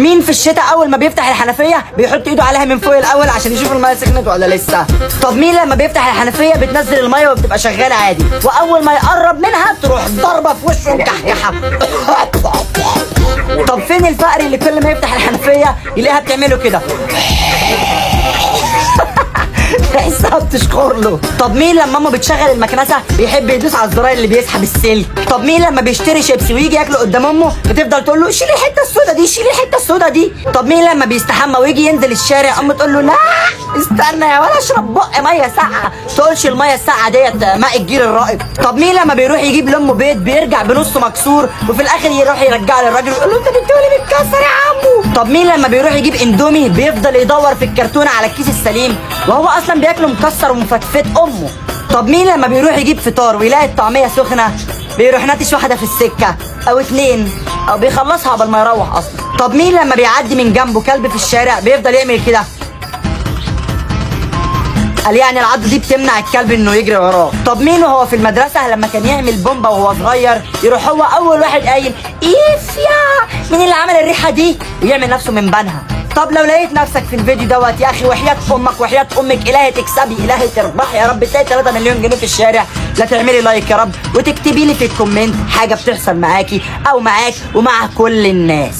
مين في الشتاء اول ما بيفتح الحنفية بيحط ايده عليها من فوق الاول عشان يشوف المية سخنت ولا لسه؟ طب مين لما بيفتح الحنفية بتنزل المية وبتبقى شغالة عادي، واول ما يقرب منها تروح ضربه في وشه مكحكحه؟ طب فين الفقر اللي كل ما يفتح الحنفية يلاقيها بتعمله كده؟ تحسها بتشخر له. طب مين لما امه بتشغل المكنسة بيحب يدوس على الزراير اللي بيسحب السلك؟ طب مين لما بيشتري شيبسي ويجي ياكله قدام امه بتفضل تقول له شيل الحتة السودا دي، شيل الحتة السودا دي؟ طب مين لما بيستحمى ويجي ينزل الشارع امه تقول له لا استنى يا ولا اشرب بق مية ساقعه، تقولش المية الساقعه ديت ماء الجير الرائق. طب مين لما بيروح يجيب لامه بيض بيرجع بنصه مكسور وفي الاخر يروح يرجعه للراجل ويقول له انت جبتولي متكسر يا عمو؟ طب مين لما بيروح يجيب اندومي بيفضل يدور في الكرتونه على الكيس السليم وهو اصلا بياكله مكسر ومفتفت امه؟ طب مين لما بيروح يجيب فطار ويلاقي الطعمية سخنة بيروح ناتش واحدة في السكة او اتنين او بيخلصها قبل ما يروح اصلا؟ طب مين لما بيعدي من جنبه كلب في الشارع بيفضل يعمل كده؟ قال يعني العضه دي بتمنع الكلب انه يجري وراه. طب مين وهو في المدرسة لما كان يعمل بومبا وهو صغير يروح هو اول واحد قايل ايف يا مين اللي عمل الريحة دي ويعمل نفسه من بنها؟ طب لو لقيت نفسك في الفيديو دوت يا اخي وحياة امك وحياة امك الهي تكسبي الهي تربحي يا رب، تلاقي 3 مليون جنيه في الشارع، لا تعملي like يا رب وتكتبي لي في ال comment حاجة بتحصل معاكي او معاك ومع كل الناس.